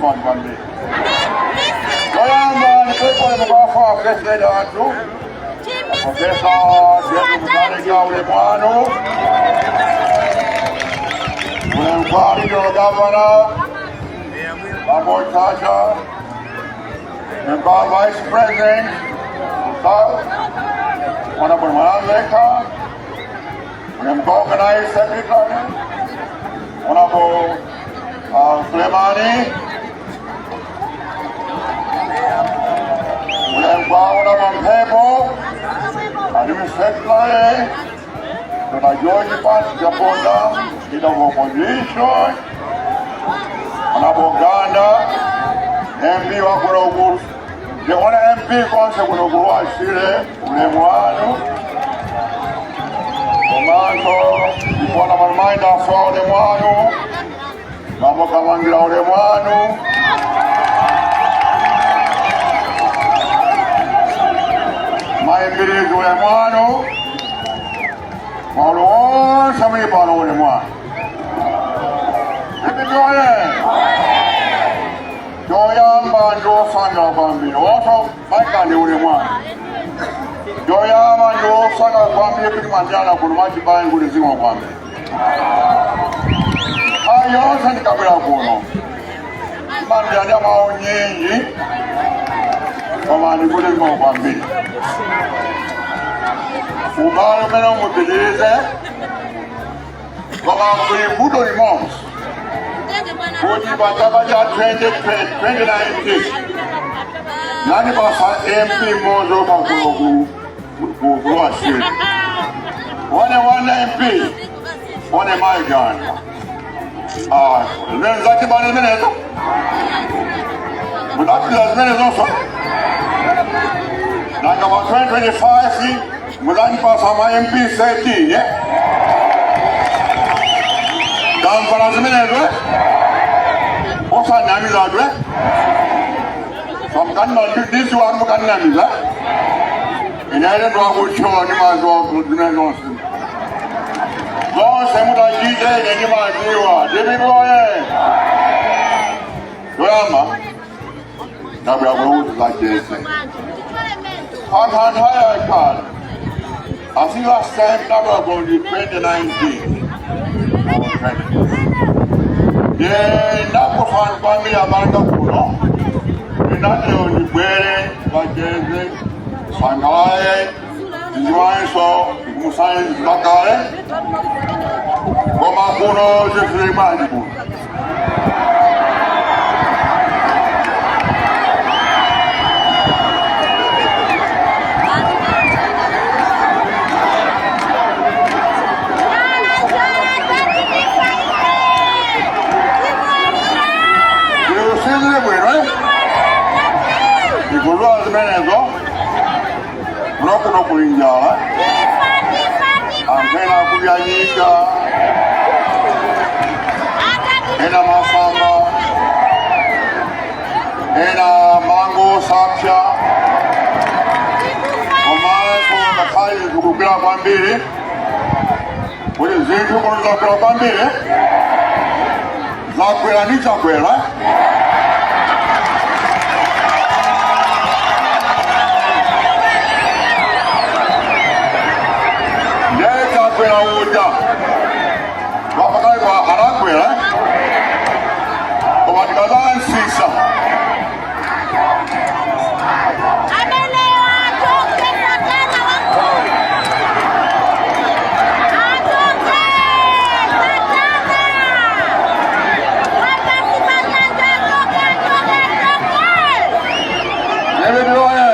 Ndiosangalatsa kwambiri. Choyamba ndipepole mukafa president athu Professor Jesu Mutharika, ulemu wanu. Ulemu kwa regional governor Bambo Chacha, member vice president South Honorable Mwanamvekha, ulemu kwa organizing secretary Honorable Sulemani, ulemu kwa Honorable Mphepo, administrator Dr. George Chaponda, leader of opposition, Honorable Ganda, MP wa kuno, ndikuona MP konse kuno kulwasire, ulemu wanu. Komanso ndikuona malumainda afa, ulemu wanu. Bambo Kamangira, ulemu wanu. Mayimbirizi, ulemu wanu. Maulu wonse muli pano, ulemu wanu. DPP oye! Choyamba ndiosangalala kwambiri wonso maikani, ulemu wanu. Choyamba ndiosangalala kwambiri kuti mandiyana kuno mwachibale kuti zikomo kwambiri. Nthawi yonse ndikabwera kuno mandiyandira mawu nyinji, koma ndikuti zikomo kwambiri. Ubale umene umupitirize, koma kuli vuto limodzi kuti pa chaka cha 2019 nani basa MP mmodzi okha kuno ku Lower. One one MP, one maiganda. Ah, zimene zachibale zimenezo mudapitira zimene zonso. Nanga pa 2025 mudandipasa ma MP 13, eh? Tamvana zimenezo, eh? Osanamizadwe samkanna disi wanu mukanamiza. Inene ndwakutshowa ndimaziwa zimene zonse zonse mutachite, ine ndimaziwa. DPP oye! Yoyamba ndabwera kuno kuti zacheze anthu anthu ayakhala. I think last time ndabwera kuno ndi 2019. Ndakufana kwambiri abanga kuno, ndinatero ndibwere vacheze sangalaye ndiziwanso ndikumusayenzi zakale. Koma kuno zinthu bwanji kuno? Ndiusizile bwino, eh? Ndikuzwa zimenezo kuno kuno kuli njala, anthu ena akudya nyika, ena masamba, ena mango sapya, komanso ngakhale zikukwera kwambiri, kuti zinthu kuno zakwera kwambiri, zakwera ndi chakwera. Ndiye chakwera uja wapakali kwa anakwera, koma tikazansisa Amelewa, atoke satana wangu. Atoke satana. Wapasi panyanja, atoke, atoke, atoke. DPP oye!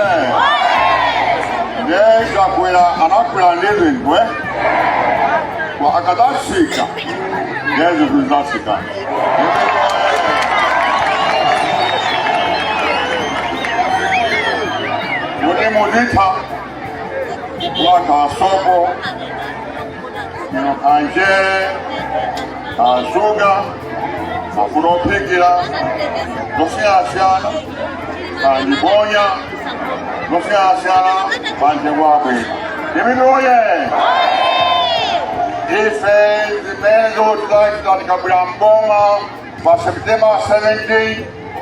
Ndiye chakwera anakwera ndi zinthu kwa akadatsika, ndiye zinthu zidzatsika. DPP oye! Kuti muzitha kugula sopo ino, kanjere, kashuga, mafuta ophikira zosiyanasiyana, kandiponya zosiyanasiyana pamtengo wabwino. DPP oye! Ife zimene tidachita tikabwera mboma pa September 17.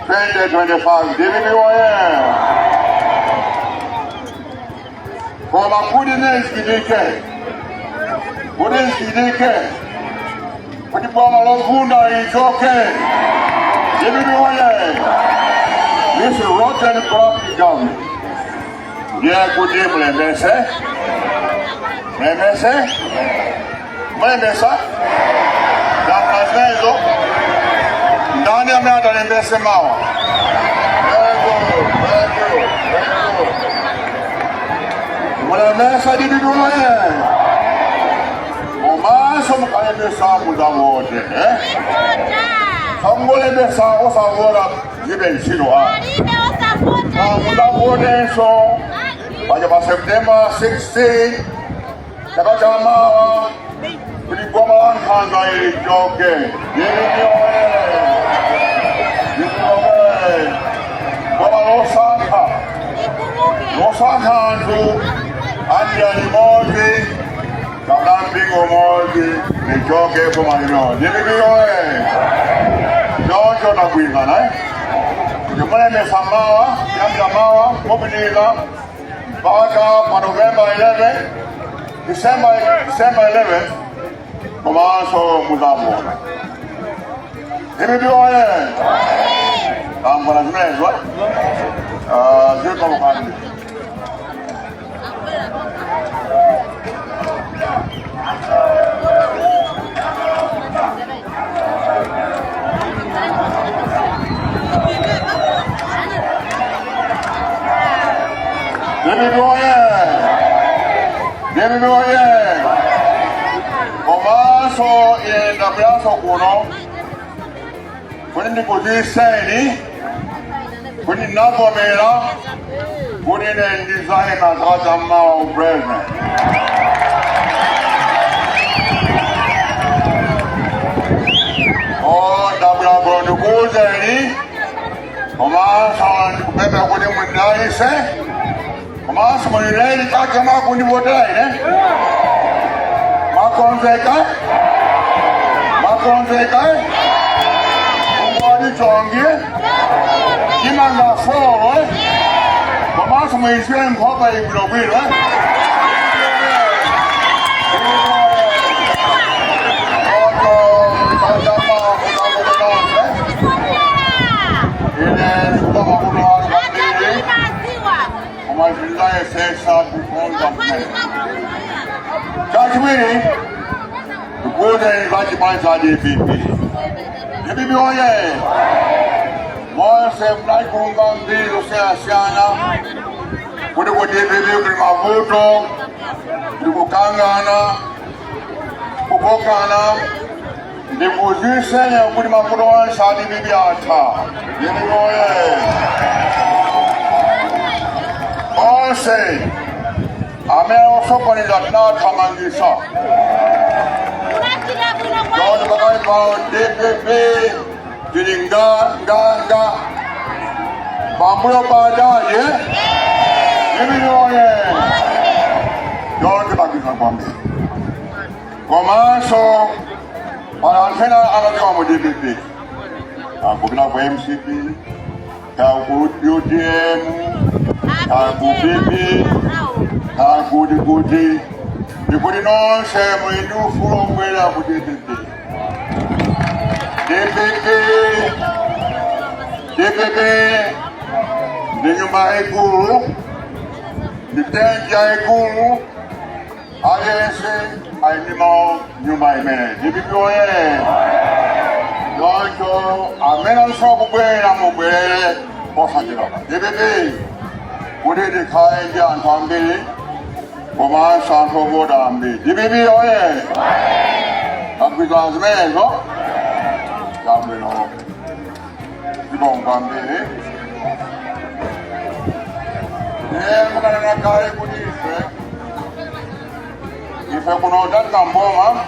2025. DPP oye! Koma kuti zichitike, kuti zichitike, kuti boma lovunda lichoke. DPP oye! This rotten, corrupt government. Ndiye kuti mulembese, mulembese, mulembesa zamkazimezo. Ndani amene atalembese mawa? Very good, very good, very good. Mulembesa. DPP oye! Komanso mukalembesa muzavote, eh? Sangolembesa osavota zibe ntchito a muzavotenso paja pa September 16 chaka cha mawa kuti boma la nkhanza lichoke. DPP oye! DPP oye! Boma losankha, losankha anthu andira limodzi kapena mpingo umodzi lichoke boma lino. DPP oye! Choncho tagwirizana, eh? Kuti mulembesa mawa, kuyambira mawa mupitiriza mpaka pa November 11, December 11, komanso muzavota. DPP oye! Tambona zimenezo ziko mukandi. DPP oye! DPP oye! Komanso ine ndabweranso kuno kuti ndikudziwitseni kuti ndinavomera kuti ine ndizayima chaka cha mawa president. Oh, ndabwera kuno ndikuwuzeni, komanso ndikupempha kuti mundidalitse, komanso mulileni chaka makundivotera ine. Makonzeka, makonzeka ungwani chongi imanga folo, komanso muisiwe nkhopa ibwinobwino. Oto chachama kutambulonse ine ndikuba makutu anu kwambiri, koma zindayesesa kukonza kumene. Chachiwiri, ndikuuze za chipani cha DPP. DPP oye! Monse mnaikumva mbiri zosiyanasiyana kuti ku DPP kuli mavuto, kuli kukangana, kukokana. Ndikudziwitseni kuti mavuto onse a DPP atha. DPP oye! Onse amene osokoneza tinathamangisa. Choncho pakali pano DPP tili nga nga nga pambuyo padaje. DPP oye! Choncho tagwirizana kwambiri. Komanso pano anthu ena amachoka mu DPP akupita ku MCP, ku UTM, ku PP, kuti kuti ndikuti nonse muli ndi ufulu obwera ku DPP. DPP, DPP ndi nyumba yaikulu, ndi tenti yaikulu. Aliyense ali ndi malo nyumba imene. DPP oye! Choncho amene alifuna kubwera mubwerere posachedwa. DPP kuti tikhale ndi anthu ambiri komanso anthu ovota ambiri. DPP oye! Tagwirizana zimenezo? Zabwino, zikomo kwambiri. Ndiye mukanena kale kuti ife kuno tatika mboma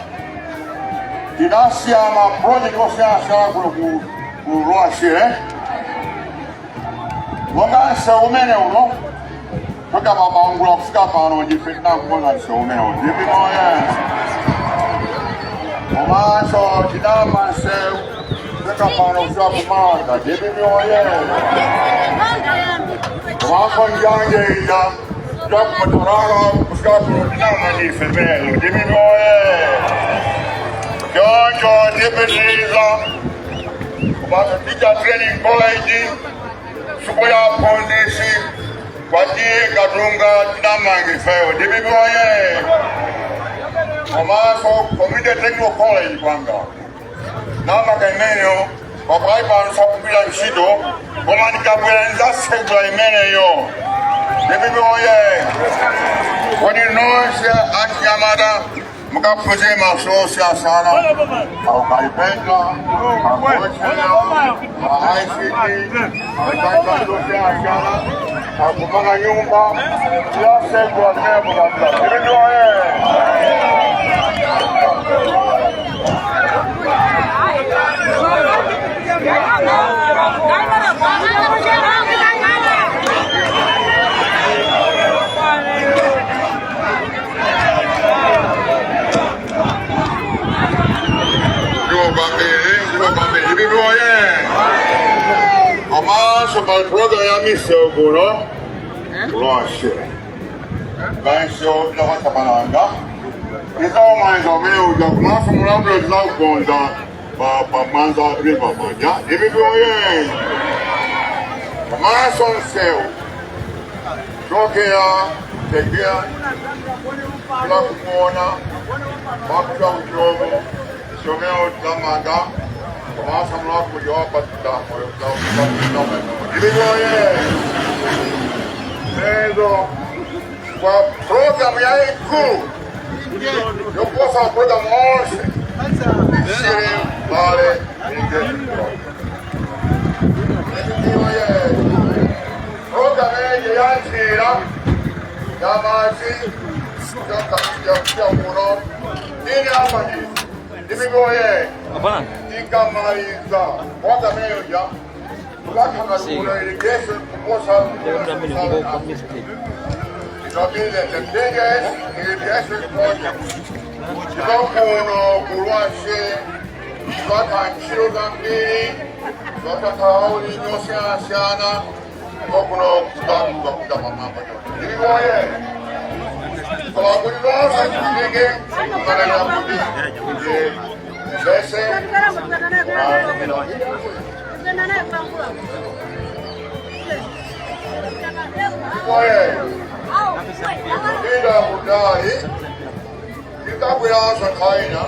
tinasiya ma project osiyanasiyana kuno ku Lower Shire, monga msewu umene uno toka pamangula kufika pano, ndife tinakukonza msewu umene uno. DPP oye! Komanso tinama msewu. Kuchoka pano kufika kumanda DPP oye. Komanso njanje ija kuchoka kumatarala kufika kuno tinamanga ife imeneyo DPP oye. Choncho tipitiriza komanso Teacher Training College, sukulu ya aphunzitsi kwa T/A Katunga tinamanga ifeyo DPP oye. Komanso Community Technical College kwanga namanga imeneyo, pakali pano sakugwira ntchito, koma ndikabwera ndidzatsegula imeneyo DPP oye. Kodi nonse achinyamata mukaphunzire maluso osiyanasiyana, aukalipenta, akuotchera, ma ICT, osiyanasiyana, akumanga nyumba, tiyatsegula zimene mukapita DPP oye. Zikomo kwambiri, DPP oye. Komanso pa program ya misewu kuno lonse kanso lakwasabalanga izawumanza umene uja komanso mulambulo tizaukonza pa Mwanza River paja DPP oye. Komanso msewu chokera Tegea kula kumuona wapita kuchomo someo tamanga komanso mulakuja wapatidamo DPP oye. Ezo kwa program yaikulu yokuposa program onse, Shire Valley Irrigation Project. Program eyo yanthira yamadzi yakuno ine amaliza DPP oye. Tikamaliza program eyo ja tukakhala kuno irrigation kuposa It will be the biggest irrigation project. Kuno kulwashe twata ntchito zambiri, twatakhala ulimi osiyanasiyana kokuno kuda pamwamba DPP oye. Koma kuti lonse chitike kukanena kuti kuti bese. DPP oye. Ida kudali tikabweranso nthawi ina.